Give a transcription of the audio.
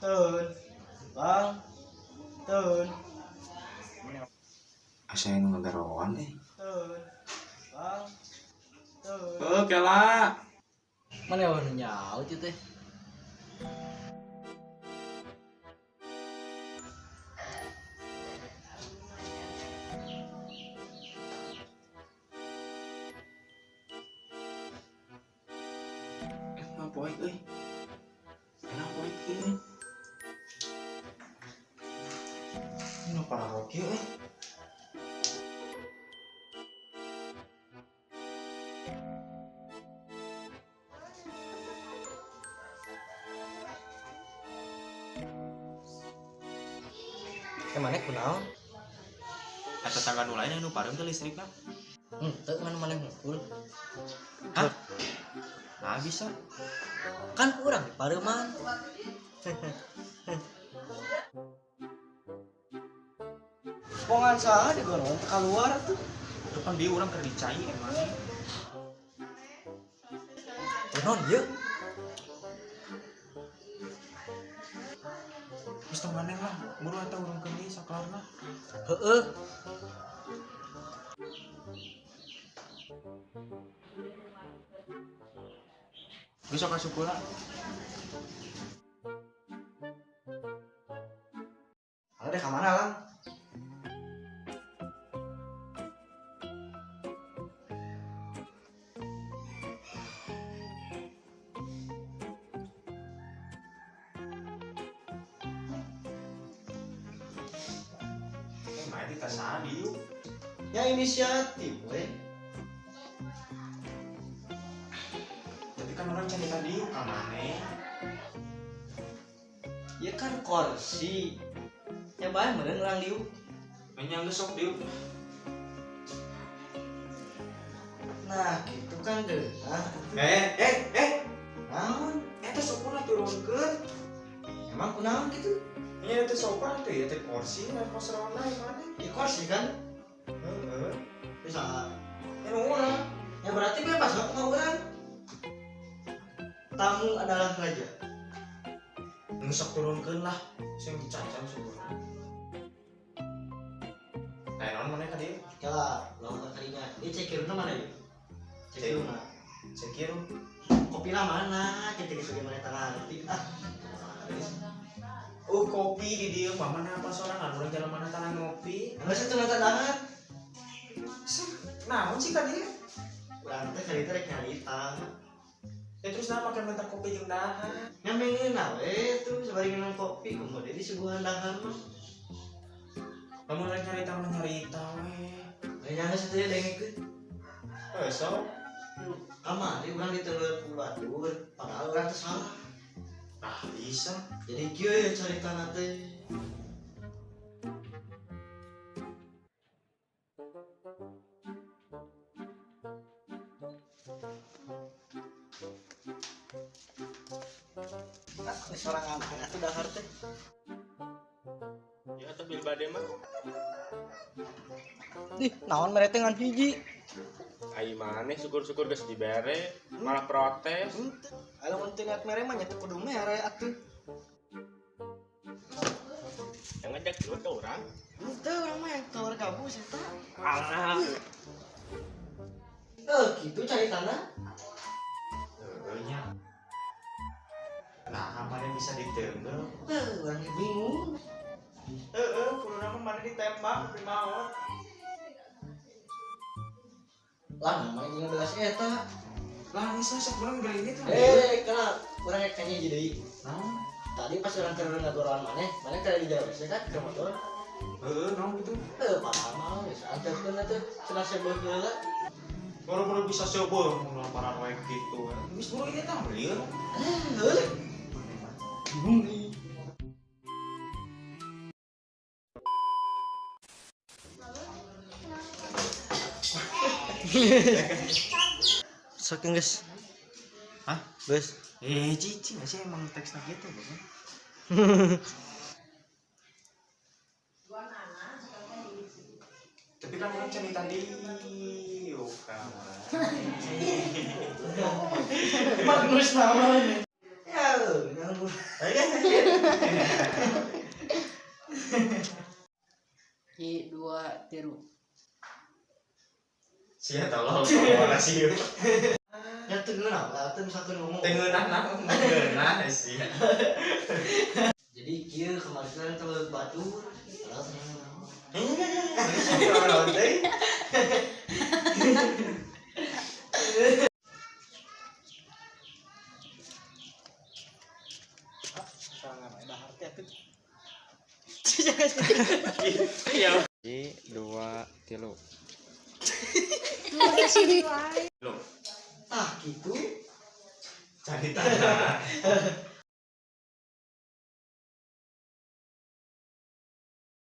Turun. Bang. Turun. Asa nu ngagaroan eh. Turun. Bang. Turun. Heuh, kela. Mana yang nyaut itu teh? Eh, mah poek euy. Kenapa poek ieu euy? Ini parah kieu euy. Eh mana kunaon? Eta tangga nu lain anu pareum teh listrikna. Henteu ngan maneh ngukul. Hah? Nah, bisa. Kan kurang di pareuman. Pongan saha digoron keluar tuh. Itu kan dia urang keur dicai emang. Kunaon ieu? Geus tong gandeng lah, buru eta urang keur deui sakelarna. Heeh. Geus sok asup heula. Ada deh ka mana lang? Eh, mah eta saha dieu? Ya inisiatif we. Tapi kan urang can dieu ka maneh. Ya kan kursi. Ya bae meureun urang diuk. Nya geus sok dieu. Nah, gitu kan geunah. Eh, eh, eh, Naon? eta sopona turunkeun. Emang kunaon gitu? Nya eta sopan teh ya teh kursi dan pasrona maneh. Ya kursi kan? Heeh. Bisa. Ya nu urang. Ya berarti bebas dong sama urang. Tamu adalah raja. Nu sok turunkeun lah, sing dicacan sopona. Nah, naon maneh ka dieu? Kala, lawan karinya. Ini cekiruna mana ya? Cekiruna. Cekir. Kopi lah mana? Kita geus mana tangan nanti. Ah. Oh, kopi di dieu mah mana apa sorangan urang jalan mana tanah ngopi. Enggak sih tuh tangan. Naon sih ka dieu? Urang teh kali teh rek nyarita. Ya terus nah makan minta kopi jeung dahar. Nyamengeun we tuh sabari nginum kopi kemudian disuguhan dahar mah. Lamun rek nyarita mah nyarita we. Lain nya geus teh dengekeun. Heuh, sok. Kamari urang diteuleuh ku batur, padahal urang teh salah. Ah, bisa. Jadi kieu ya caritana teh. Ah, geus sorangan atuh dahar teh. Ya atau bil bade mah. Ih, naon mere teh ngan hiji. Ai maneh syukur-syukur geus dibere, malah protes. Henteu. Aya mun teu niat mere mah nya teu kudu mere atuh. Yang ngajak lu ke urang. Henteu urang mah yang keluar gabus eta. Alah. Eh, gitu caritana. Heuh nya. Nah, mana bisa diteunggeul? Eh, urang ge bingung. Heeh, kudu nama mana ditembak di maot. Lah, namanya jeung belas eta. Lah, geus sok urang geuling itu. Eh, kenapa? Urang rek nanya jadi. Naon? Tadi pas urang keur ngagoroan maneh, maneh keur di jalan WC kan keur motor. Heeh, naon gitu? Eh, padahal mah geus antepkeun atuh cenah seubeut heula. Baru-baru bisa coba mun lamparan wae gitu. Geus buru ieu tah lieur. Eh, heuh. Bingung nih. Sok geus. Hah? Geus. Eh, cici nggak sih emang teksnya gitu, Bang? Tapi kan orang cerita di Magnus namanya. Ya, Ayo. 1 2 3. Sia tolol mana sih. Ya teu ngeunah, lah teu misalkan ngomong. Teu ngeunah nah, ngeunah sih. Jadi kieu kemarin kan teh batur. Padahal seneng naon. Naon teh? Dahar teh atuh. 1 2 3. Tah gitu. Cari tanah.